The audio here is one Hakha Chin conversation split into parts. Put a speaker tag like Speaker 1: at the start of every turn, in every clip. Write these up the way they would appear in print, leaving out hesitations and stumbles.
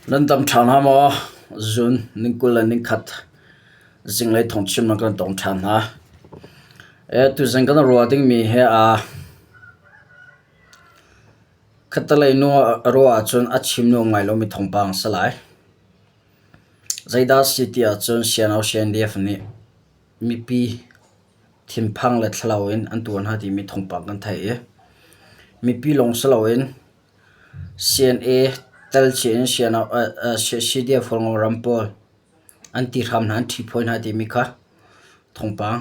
Speaker 1: Nan dam ṭhan hna maw? Zun ning 20 le ning khat zinglei thawngchim nan kan tong ṭhan hna. Tuzing kan ruah dingmi hi aa khattelei nu ruah ahcun a chim nuam ngai lomi thawngpang a si lai. Zeidah a si ti ahcun CNO CNDF nih mipi thinphang le thlalau in an tuar hna timi thawngpang kan theih i mipi lawng si loin CNA telchih in CDF ram pawl an ti hram hna an ṭhiphawi hna timi kha thawngpang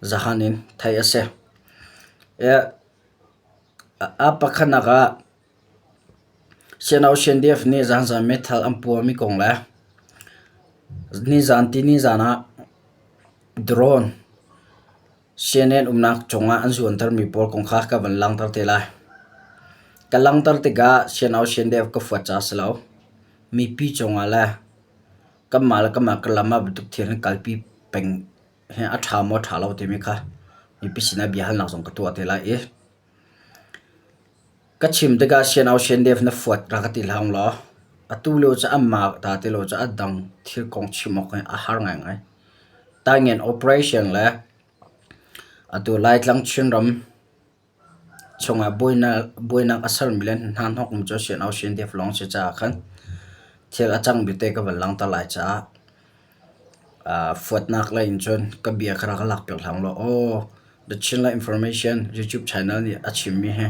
Speaker 1: zahan in theih a si. A pakhatnak ah CNO CNDF nih zaanzan meithal an puahmi kong le nizan ti nizan ah drone CNN umnak cungah an zuantermi pawl kong kha ka van langhter te lai. Ka langhter tikah CNO CNDF ka fuat ca a si lo. Mipi cungah le kanmah le kanmah ka lam ah bantuk thil hin kalpi peng hi a ṭha maw ṭha lo timi kha mipi sinah biahalnak zong ka tuah te lai i ka chim tikah CNO CNDF na fuat rak ka ti hlah law atu lio cu anmah ta ti lo cu a dang thil kong chim awk hi a har ngaingai. Taingen operation le atu Laitlang Chinram chungah buainak a sermi le hnahnawkmi cu CNO CNDF lawng a si caah khan thil a cangmi te ka van langhter lai caah fuatnak lei in cun ka bia kha rak ka lakpiak hlah law aw The Chinland Information YouTube channel nih a chimmi hi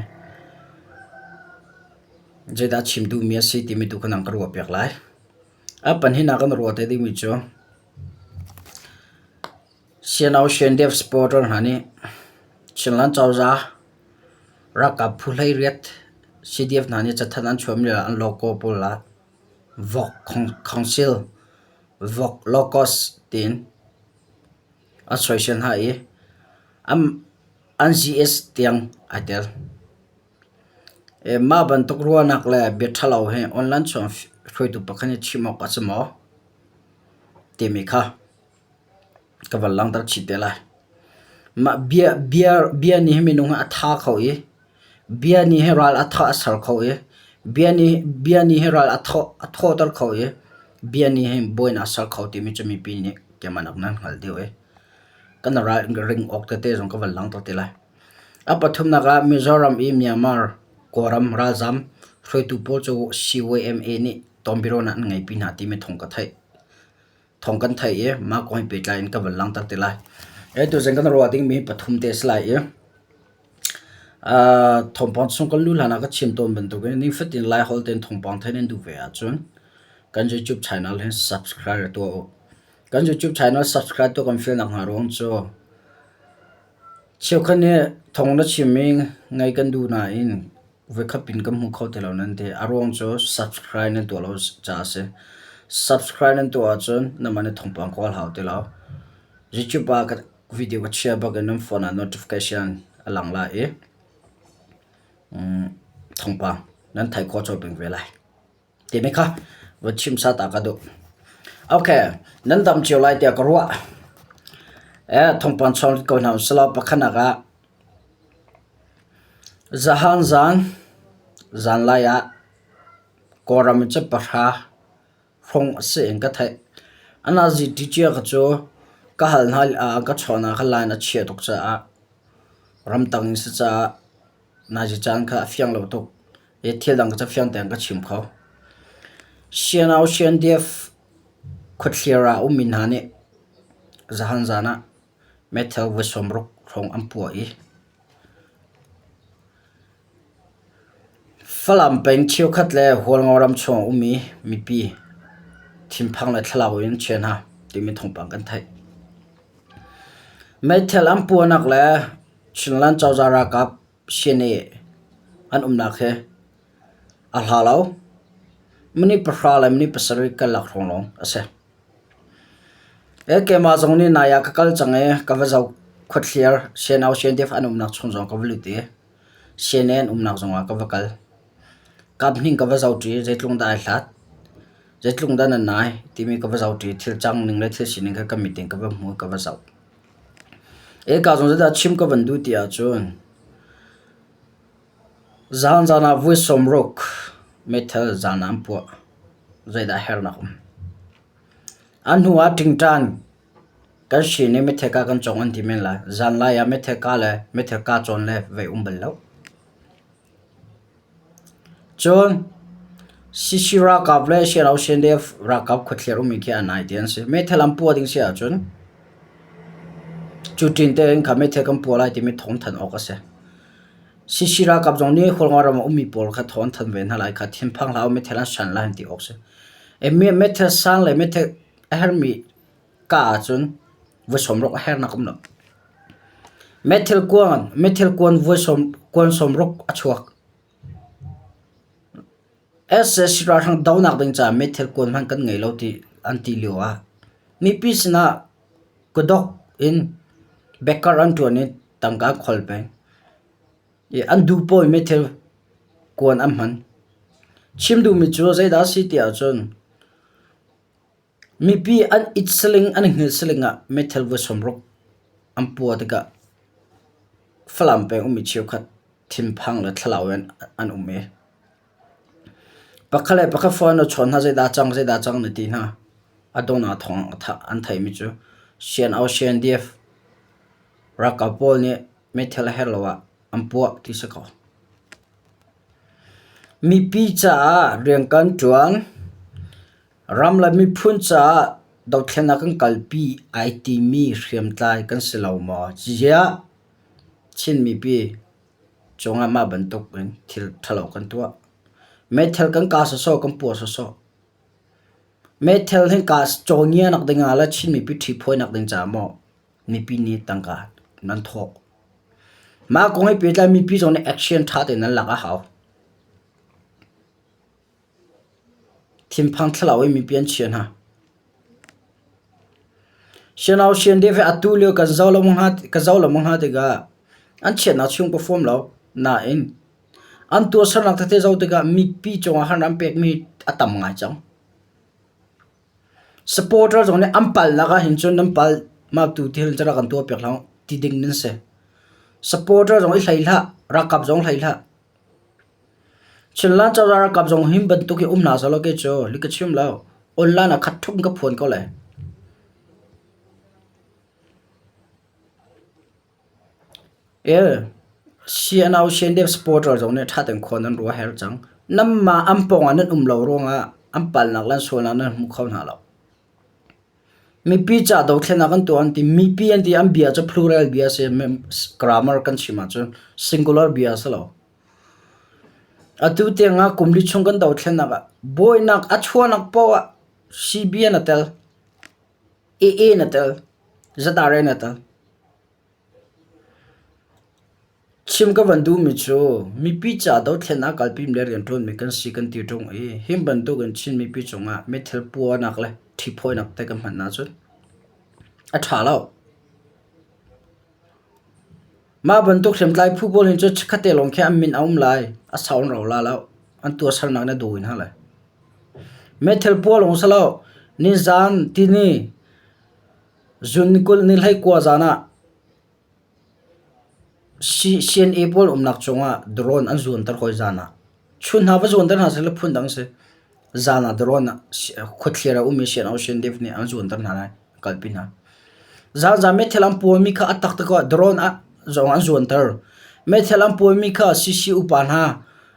Speaker 1: zeidah a chim duhmi a si timi tu kha nang ka ruahpiak lai. A pahnihnak kan ruah te dingmi cu CNO CNDF supporter hna nih Chinland cozah ralkap phu 18 CDF hna nih cathanh an chuahmi le an logo pawl ah Vok Council, Vok Locos tiin an soisel hna i an GS tiang ai tel. Mah bantuk ruahnak le bia ṭhalo hi online chung hruaitu pakhat nih chim awk a si maw timi kha ka van langhter chih te lai. Mah bia nih hin minung hi a tha kho i bia nih hin ral a ser kho i bia nih hin ral a thawhter kho i bia nih hin buainak a ser kho timi cu mipi nih keimah nak nan hngalh deuh i kan ral ring awk tete zong ka van langhter te lai. A pathumnak ah Mizoram i Myanmar Kawlram ralzam hruaitu pawl cu CYMA nih tonbiaruahnak an ngeihpi hna timi thawng ka theih. Thawng kan theih i mah kong he pehtlai in ka van langhter te lai. Tuzing kan ruah dingmi pathum te a si lai i thawngpang chung kan luh hlan ah ka chim tawn bantukin nifatin Laiholh tein thawngpang theih nan duh ve ahcun kan YouTube channel hi subscribe tuah u. Kan YouTube channel subscribe tuah kan fial nak hnga ruang cu Cheukhat nih thawng na chimmi ngaih kan duh nain voikhat pin kan hmu kho ti lo nan ti. A ruang cu subscribe nan tuah lo caah a si. Subscribe nan tuah ahcun nangmah nih thawngpang kawl hau ti lo. YouTube ah ka video ka chia bak in nan phone ah notification a lang lai i thawngpang nan theih khawh colh peng ve lai. Timi kha va chim sa ta ka duh. Okay, nan dam cio lai tiah ka ruah. Thawngpang chawng ko hna usih pakhatnak ah zahan zan zanlai ah Kawlram in cun pahra hrawng a si in ka theih. Anazi ṭicia ka cu ka hal hna ah ka chawn ah khan line a chia tuk caah ramtang in si caah nazi caan kha a fiang lo tuk. Hi thil dang cu fiang tein ka chim kho. CNO CNDF khuathlir ah ummi hna nih zahan zan ah meithal voi 60 hrawng an puah i Falam peng cheukhat le Hualngo ram chung ummi mipi thinphang le thlalau in chia hna timi thawngpang kan theih. Meithal an puahnak le Chinland cozah ralkap Sine an umnak hi a hla lo. Minute pahra le minute pasarih karlak hrawng lawng a si. Keimah zong nih nai ah ka kal cang i ka va zoh khuathlir CNO CNDF an umnak chung zong ka va lut i CNA an umnak zongah ka va kal. Kap hnih ka va zohṭi zeitluk dah ai hlat, zeitluk dah nan nai timi ka va zohṭi thil cang ning le thil sining kha ka mit in ka va hmu i ka va zoh. Eka zong zeidah chim ka van duh ti ahcun zan zan ah voi 60 meithal zan ah an puah. Zeidah hernak um? A hnu ah ṭingṭan kan sin i mitheka kan cawng an ti men lai. Zanlai ah mitheka le mitheka cawn le vei um bal lo. Cun CC ralkap le CNO CNDF ralkap khuathliar ummi khi a nai ti an si. Meithal an puah ding si ahcun cu ṭin tein kha meithal kan puah lai timi thawng thanh awk a si. CC ralkap zong nih Hualngo ram ah ummi pawl kha thawng an thanh ve hna lai kha thinphang hlah u meithal an san lai an ti awk a si. Meithal sang le meithal a hermi ka ahcun voi sawmruk a hernak um lo. Meithal kuan, meithal kuan voi sawm, kuan sawmruk a chuak. SSC ralhrang donak ding caah meithal kuan hmanh kan ngei lo ti an ti lio ah mipi sinah kudok in backer an ṭuan i tangka an khol peng. I an duh paoh in meithal kuan an hman. Chim duhmi cu zeidah a si ti ahcun Mipi an it saling an i hngilh saling ah meithal voi sawmruk an puah tikah Falam peng ummi cheukhat thinphang le thlalau in an um i pakhat le pakhat phone a chawn hna zeidah cang zeidah cang na ti hna. A donghnak thawng an theihmi cu CNO CNDF ralkap pawl nih meithal a herh lo ah an puah ti si ko. Mipi caah rian kan ṭuan. Ram le miphun caah dothlennak kan kalpi ai timi hriamtlai kan si lo maw? Ziah Chin mipi cungah mah bantuk in thil ṭhalo kan tuah. Meithal kan kah sawsawh kan puah sawsawh. Meithal hin kah cawngianak ding ah le Chin mipi ṭhiphawinak ding caah maw mipi nih tangka nan thawh. Mah kong he pehtlai mipi zong nih action ṭha tein nan lak a hau. Thinphang thlalau in mipi an chia hna. Sianau siandep he atu lio kan zoh lengmang hna ka zoh lengmang hna tikah an chiatnak chung ka fawm lo. Nain an tuahsernak tete zoh tikah mipi cungah harnak an pekmi a tam ngai cang. Supporter zong nih an palnak ah hin cun nan pal mah tu thil cu rak kan tuah piak hlah ti ding nan si. Supporter zong i hlei hlah, ralkap zong hlei hlah. Chinland cozah ralkap zong hi bantuk hi um hna sehlaw kei cu li ka chim lo. Online ah khat ṭhup in ka phuan ko lai. CNO CNDF supporter zong nih ṭha tein khua nan ruah a herh cang. Nanmah an pawngah nan um lo ruangah an palnak le an sualnak nan hmu kho hna lo. Mipi ca dothlennak an tuah an ti. Mipi an ti an bia cu plural bia a si. Grammar kan chim ahcun singular bia a si lo. Atu tiang ah kum li chung kan dothlennak ah buainak a chuahnak paoh ah CBN a tel, AA na tel, ZRA na tel. Chim ka van duhmi cu mipi ca dothlennak kalpi le rianṭuanmi kan si kan ti ṭung i hi bantuk in Chin mipi cungah meithal puahnak le ṭhiphawinak te kan hman ahcun a ṭha lo. Mah bantuk hriamtlai phu pawl hin cu chikkhatte lawng khi an min a um lai, a sau an rau la lo. An tuahsernak nih a dawi hna lai. Meithal puah lawng si lo, nizaan tini zun ni 20 ni 19 zaan ah CNA pawl umnak cungah drone an zuanter hawi zaan ah. Chun hna va zuanter hna sehlaw phundang si. Zaan ah drone khuathlir a ummi CNO CNDF nih an zuanter hna lai, an kalpi hna. Zaanzaan meithal an puahmi kha a taktak ah drone ah zong an zuanter. Meithal an puahmi kha CC upa hna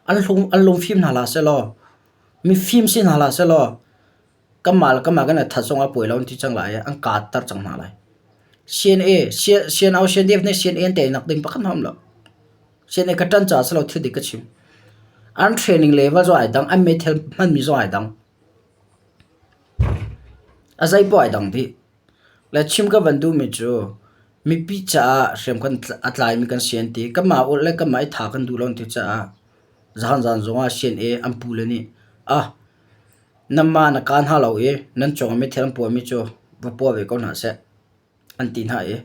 Speaker 1: an lung an lungfim hna hlah sehlaw, mifim si hna hlah sehlaw kanmah le kanmah kan i that zong ah puai lo an ti cang lai i an katter cang hna lai. CNA, CNO, CNDF nih CNA an teinak ding pakhat hmanh a um lo. CNA ka ṭan caah si lo thil dik ka chim. An training level zong ai dang, an meithal hmanmi zong ai dang. A zei poah ai dang dih. Le chim ka van duhmi cu mipi caah hriam kan a tlaimi kan si an ti. Kanmah ulh le kanmah i tha kan duh lo an ti caah zahan zan zongah CNA an pule nih ah nanmah na kaa hna lo i nan cungah meithal an puahmi cu va puah ve ko hna seh an ti hna i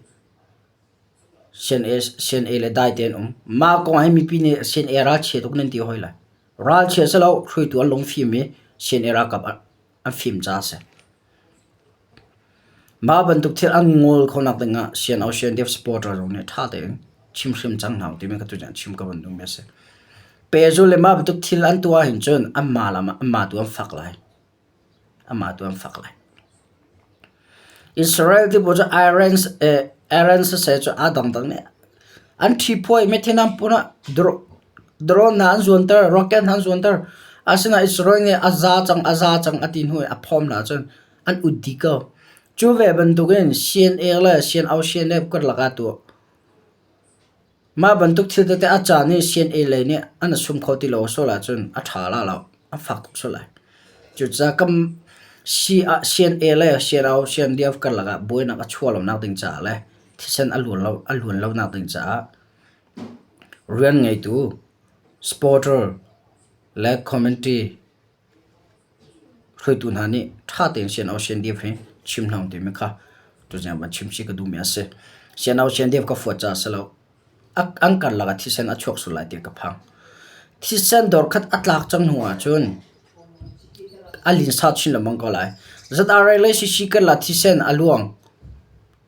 Speaker 1: CNA, CNA le dai tein um. Mah kong ah hin mipi nih CNA ralchia tuk nan ti hoi lai. Ralchia si lo, hruaitu an lungfim i CNA ralkap an fim caah a si. Mah bantuk thil an ngol khonak ding ah CNO CNDF supporter zong nih ṭha tein chimhrim cang hna u timi ka tutan chim ka van duhmi a si. Pehzul le mah bantuk thil an tuah hin cun anmah lam ah anmah tu an fak lai. Amah tu an fak lai. Israel ti pawl cu Iran Iran siseh cu aa dangdang nih an ṭhiphuai methane an pun ah drone hna an zuanter, rocket hna an zuanter. Asinain Israel nih a za cang a za cang a ti hnu i a phawm hna ahcun an ut dih ko. Cu ve bantukin CNA le CNO CNF karlak ah tuah. Mah bantuk thil tete a caan i CNA lei nih an sum kho ti lo sual ahcun a ṭha la lo, a fak tuk sual lai. Cucaah kan CNA le CNO, CNDF karlak ah buainak a chuah lonak ding caah le thisen a luan lo, a luan lonak ding caah rian ngeitu, supporter le community Hruaitu hna nih ṭha tein CNO CNDF hi chim hna timi kha tuzing van chim chih ka duhmi a si. CNO CNDF ka fuat caah a si lo. An karlak ah thisen a chuak sual lai ti ka phang. Thisen dor khat a tlak cang hnu ahcun a linsa chin lengmang ko lai. ZRA le CC karlak thisen a luang.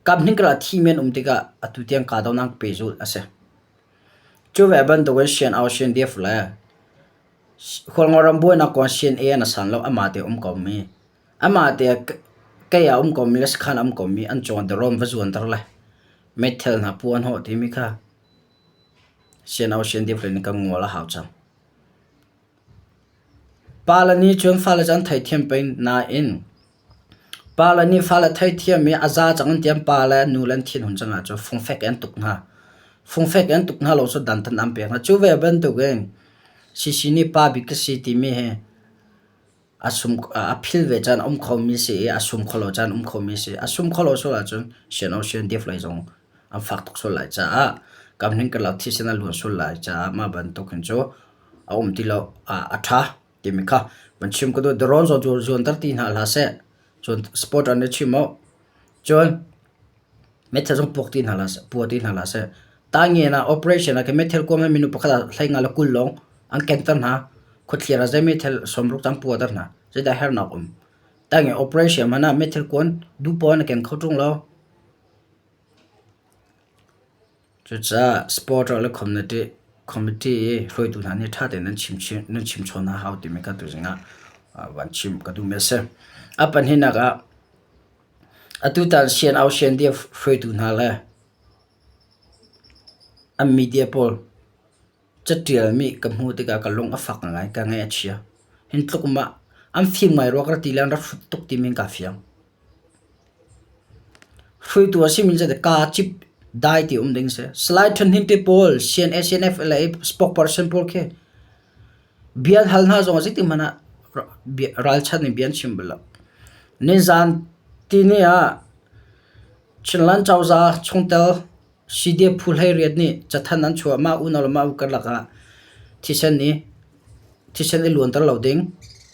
Speaker 1: Kaphnih karlak thi men um tikah atu tiang kahdohnak pehzulh a si. Cu ve bantukin CNO CNDF le Khualngoram buainak kong CNA an san lo amah te um komi amah te kei ah um komi le sakhan ah um komi an cawn te rawm va zuanter le meithal hna pu an hawh timi kha CNO CNDF lei nih kan ngol a hau cang. Pale nih cun fale cu an theithiam peng nain Pale nih fale theithiam i a za cang an tiam pale nu le an thinhun cang ahcun fungfek in an tuk hna. Fungfek in an tuk hna lo cu dantat an pek hna. Cu ve bantukin CC nih pa bik ka si timi hi a sum a phil ve caan a um khomi si i a sum kho lo caan um khomi si. A sum kho lo sual ahcun sian sian def lei zong an fak tuk sual lai caah kamhning karlak thisen a luan sual lai caah mah bantuk hin cu a um ti lo a ṭha. timi kha van chim ka duh. Drone zong cu zuanter ti hna hlah seh. Cun sport an i chim awk. Cun meithal zong puak ti hna hlah seh, pua ti hna hlah seh. Tangen ah operation ah khin meithal kuam minu pakhat ah hlei nga le 20 lawng an kenter hna. Khuathlir ah zei meithal 60 cang puater hna. Zeidah hernak um. Tangen operation hmanh ah meithal kuan duh paoh na keng kho ṭung lo. Cucaah supporter le committee i hruaitu hna nih ṭha tein nan chimchawn a hau timi kha tuzing ah van chim ka duhmi a si. A pahnihnak ah atutan CNO CNDF hruaitu hna le an media pawl caṭialmi ka hmuh tikah ka lung a fak ngai, ka ngaih a chia. Hin tluk mah an fim ngai rua ka rak ti le an rak hrut tuk timi kaa fiang. Hruaitu a simi cu kaa cip dai ti um ding si. Salai Than Hnin te pawl, CNA, CNF le spokesperson pawl khi bia an hal hna zong ah zeitik hmanh ah ralchan in bia an chim bal lo. Nizan tini ah Chinland cozah chungtel CDF phu 18 nih cathanh an chuah. Mah unau le mah u karlak ah thisen i thisen i luanter lo ding,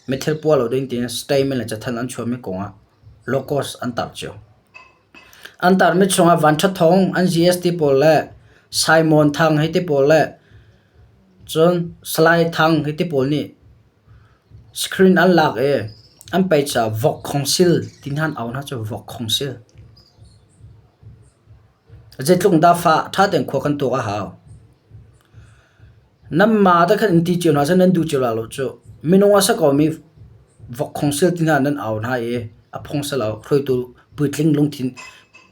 Speaker 1: meithal puah lo ding tiin statement le cathanh an chuahmi kong ah logos an tar cio. An tarmi chungah Van Ṭha Thawng, an GST pawl le Simon Thang hei ti pawl le cun Salai Thang hei ti pawl nih screen an lak i an pei caah vok khongsil ti hna an au hna cu vok khongsil. Zeitluk dah fah ṭha tein khua kan tuak a hau. Nanmah te khan in ti cio hna seh nan duh cio lai lo cuh. Minung a si komi vok khongsil ti hna nan au hna i a phung si lo. Hruaitu puitling lungthin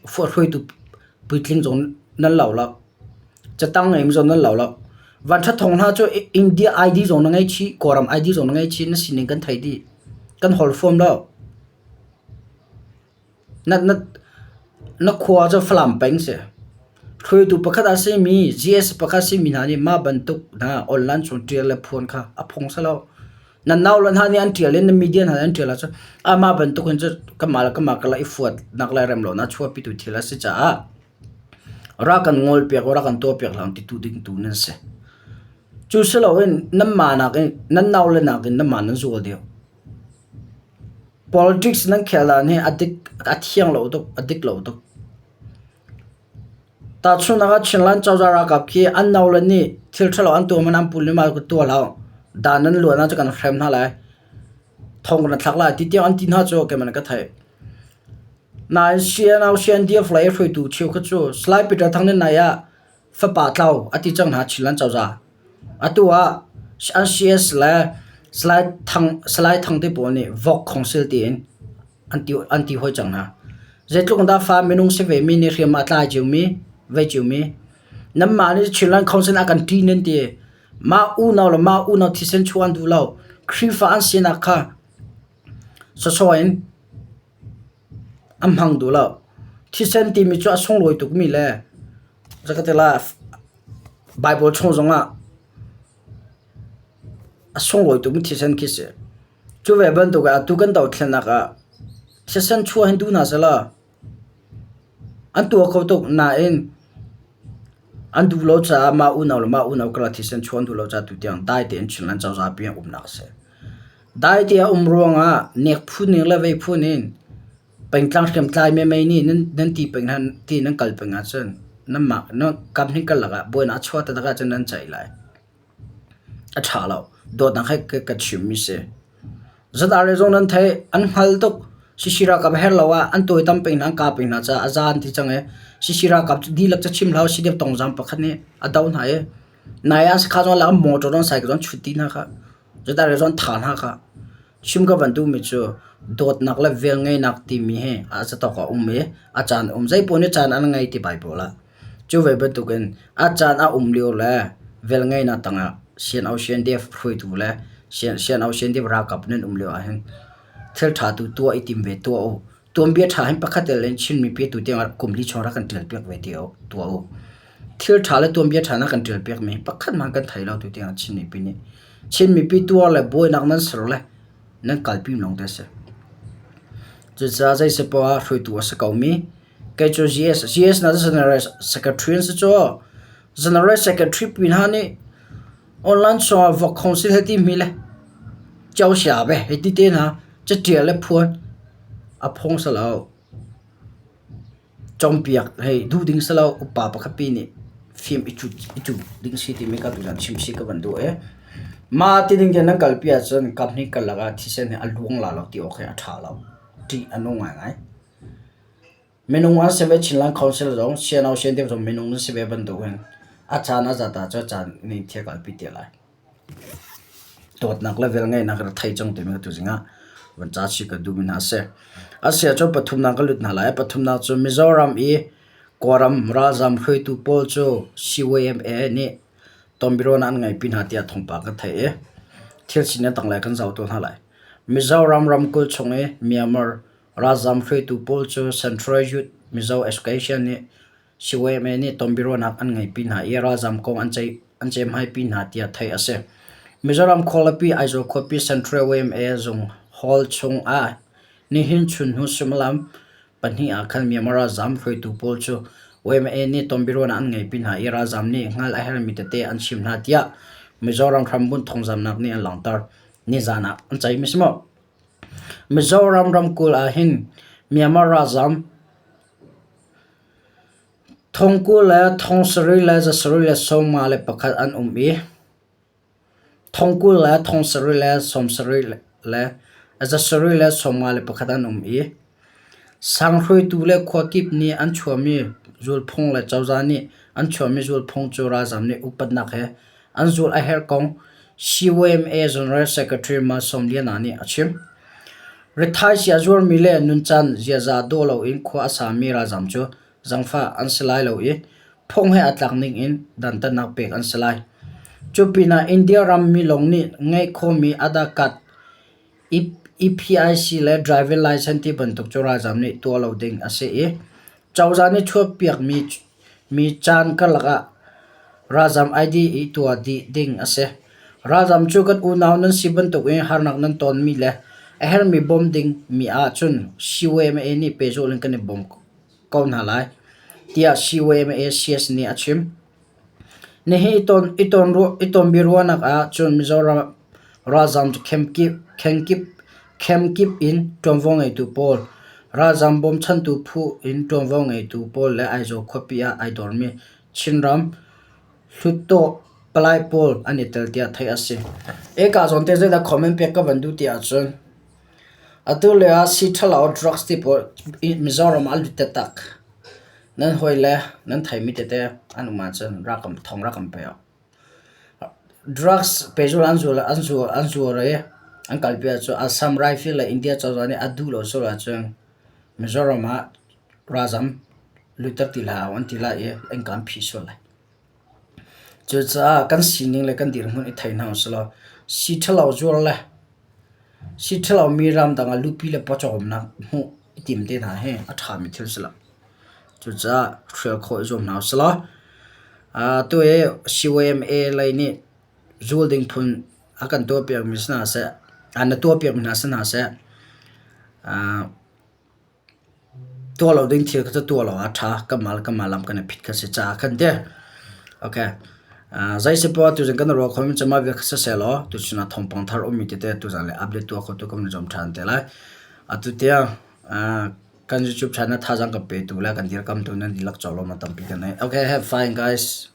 Speaker 1: hruaitu puitling zong nan lo lo. Catang ngeimi zong nan lo lo. Vanṭhat thawng hna cu India ID zong na ngei chih, Kawlram ID zong na ngei chih, na sining kan thei dih. Kan holh fawn lo. Na khua cu Falam peng si. Hruaitu pakhat a simi GS pakhat simi hna nih mah bantuk hna online chung ṭial le phuan kha a phung si lo. Nan naule hna nih an ṭial i nan media hna nih an ṭial ahcun amah bantuk hin cun kanmah le kanmah karlak i fuatnak le remlonak chuahpitu thil a si caah rak kan ngawlpiak u, rak kan tuahpiak hlah u titu ding tu nan si. Cu si loin nanmah nakin nan naule nakin nanmah nan zual deuh. Politics nan khel dan hi a dik a thiang lo tuk, a dik lo tuk. Tahchunhnak ah Chinland cozah ralkap khi an naule nih thil ṭhalo an tuah man an pul i mah cu tuah hlah u. Dan nan luan ahcun kan hrem hna lai. Thong kan thlak lai ti tiang an ti hna cu keimah nih ka theih. Nain CNO CNDF lei hruaitu cheukhat cu Salai Peter Thang nih nai ah fapa tlau a ti cang hna Chinland cozah. Atu ah an CS le Salai Thang, Salai Thang te pawl nih vok khongsil tiin an ti, an ti hoi cang hna. Zeitluk in dah fa minung si ve mi nih hriam ah tlai ciomi, vei ciomi. Nanmah nih Chinland Council ah kan ṭi nan ti. Mah unau le mah unau thisen chuah an duh lo. Khrihfa an sinak kha sawsawh in an hmang duh lo. Thisen timi cu a sunglawi tukmi le zakatila Bible chung zongah a sunglawi tukmi thisen khi si. Cu ve bantuk ah atu kan dothlennak ah thisen chuah hin duh hna sehlaw an tuah kho tuk nain an duh lo caah mah unau le mah unau karlak thisen chuah an duh lo caah tutiang dai tein Chinland cozah pi an umnak a si. Dai te a um ruangah nek phun ning le vei phun in pengtlang hriamtlai meimei nih nan ti peng hna ti nan kal peng ahcun nanmah kam hnih karlak ah buainak a chuah taktak ahcun nan ceih lai. A ṭha lo. Dawtnak he ka chimmi si. Zatar zong nan theih an hngal tuk. Sisi ralkap a herh lo ah an tawitam peng hna an kah peng hna caah a za an ti cang i sisi ralkap cu dihlak cu chim hlah u CDF tongzaang pakhat nih a doh hna i nai ah sakha zong lak motor zong cycle zong chut dih hna kha. Zatar zong tha hna kha. Chim ka van duhmi cu dawtnak le velngeihnak timi hi a zatawk a um i a caan a um. Zeipaoh nih caan an ngei ti Baibal ah. Cu ve bantukin a caan a um lio le velngeihnak tangah CNO-CNDF hruaitu le CNO-CNDF ralkap nan um lio ahhin thil ṭha tu tuah i tim ve tuah u. Tuanbia ṭha hin pakhat tel in Chin mipi atu tiang kum li chung rak kan ṭial piak ve ti tuah u. Thil ṭha le tuanbia ṭha na kan ṭial piak mi pakhat hmanh kan thei lo tu tiang Chin mipi nih. Chin mipi tuar le buainak nan ser le nan kalpi lawng te a si. Cucaah zei si poah ah hruaitu a si ko mi kei cu GS GS na General Secretary an si cu. General Secretary pi hna nih online chungah vok council he ti mi le cio ve hei ti te hna catial le phuan a phung si lo. Cawnpiak hei duh ding si lo upa pakhat pi nih fim i cut i cuh ding si timi ka tuzan chim si ka van duh i mah ti ding nan kalpi ahcun kaphnih karlak ah thisen hi a luang la lo ti awk hi a ṭha lo. Ṭih a nung ngaingai. Minung an si ve Chinland Council zong CNO CNDF zong minung nan si ve bantukin a caan a zat ahcun a caan ning thil kalpi te lai. Dawtnak le velngeihnak rak thei cang timi tuzing ah van ca chih ka duhmi hna a si. A si ahcun pathumnak ka lut hna lai. Pathumnak cu Mizoram i Kawlram ralzaam hruaitu pawl cu CYMA nih tonbiaruahnak an ngeihpi hna tiah thawngpang kan theih i thil sining tanglei kan zoh tuah hna lai. Mizoram ramkulh chung i Myanmar ralzaam hruaitu pawl cu Central Youth Mizo Association nih CYMA nih tonbiaruahnak an ngeihpi hna i ralzaam kong an ceih an ceihmaipi hna tiah theih a si. Mizoram khualipi Aizawl khuapi Central YMA zung hall chung ah nihin chun hnu suimilam pahnih ah khan Myanmar ralzaam hruaitu pawl cu YMA nih tonbiaruahnak an ngeihpi hna i ralzaam nih hngalh a herhmi tete an chim hna tiah Mizoram hrambunh thawngzamnak nih an langhter. Nizaan ah an ceihmi si maw? Mizoram ramkulh ah hin Myanmar ralzaam Thongkul le thongsarih le zasarih le 51 an um i thongkul le thongsarih le sawmsarih le zasarih le 51 an um i sang hruaitu le khua kip nih an chuahmi zulphung le cozah nih an chuahmi zulphung cu ralzaam nih upatnak he an zulh a herh kong CYMA General Secretary Malsawmliana nih a chim. Rithaisii a zuarmi le nuncan ziaza dawh loin khua a sami ralzaam cu zaangfah an si lai lo i phung he aa tlak ningin dantatnak pek an si lai. Cu pinah India ram mi lawng nih ngeih khawhmi Aadhaar card, EPIC le driving license ti bantuk cu ralzaam nih tuah lo ding a si i cozah nih chuahpiakmi Mi caan karlak ah ralzaam ID i tuah dih ding a si. Ralzaam cu kan unau nan si bantukin harnak nan tonmi le a herhmi bawmh ding mi ahcun CYMA nih pehzulh in kan i bawm ko hna lai, tiah CYMA CS nih a chim. Nihin i tonbiaruahnak ah cun Mizoram ralzaam cu khemkip in ṭuanvo ngeitu pawl, ralzaam bawmchantu phu in ṭuanvo ngeitu pawl le Aizawl khuapi ah ai dormi Chinram Hluttaw palai pawl an i tel tiah theih a si. Eka zawn te zeidah comment pek ka van duh ti ahcun atu lio ah sii ṭhalo drugs ti pawl Mizoram ah a lut taktak. Nan hawi le nan theimi tete an um ahcun rak kan thawng rak kan pe. Drugs pehzul an zuar an zuar an zuar i an kalpi ahcun Assam Rifle le India cozah nih a duh lo sual ahcun Mizoram ah ralzam lutter ti hlah an ti lai i innka an phih sual lai. Cucaah kan sining le kan dirhmun i thei hna usih law sii ṭhalo zuar le sii ṭhalo mi ramdang ah luhpi le pawcawmnak hmuh i tim te hna hi a ṭhami thil si lo. Cucaah hrial khawh i zuam hna usih law atu hi CYMA lei nih zul ding phun a kan tuahpiakmi si hna seh, na tuahpiakmi hna si hna seh, Tuah lo ding thil kha cu tuah lo ah a ṭha. Kanmah le kanmah lam kan i phit kha si caah khan ti. Okay. Zeisipoah tuzan kan i ruah khomi cu mah vial kha siseh law tuchun ah thawngpang thar ummi tete tuzan le update tuah khotu kan i zuam ṭhan te lai. Atu tiang kan YouTube channel thazaang kan petu le kan dirkamtu nan dihlak conglawmhnak tampi kan ngei. Okay, have fun guys.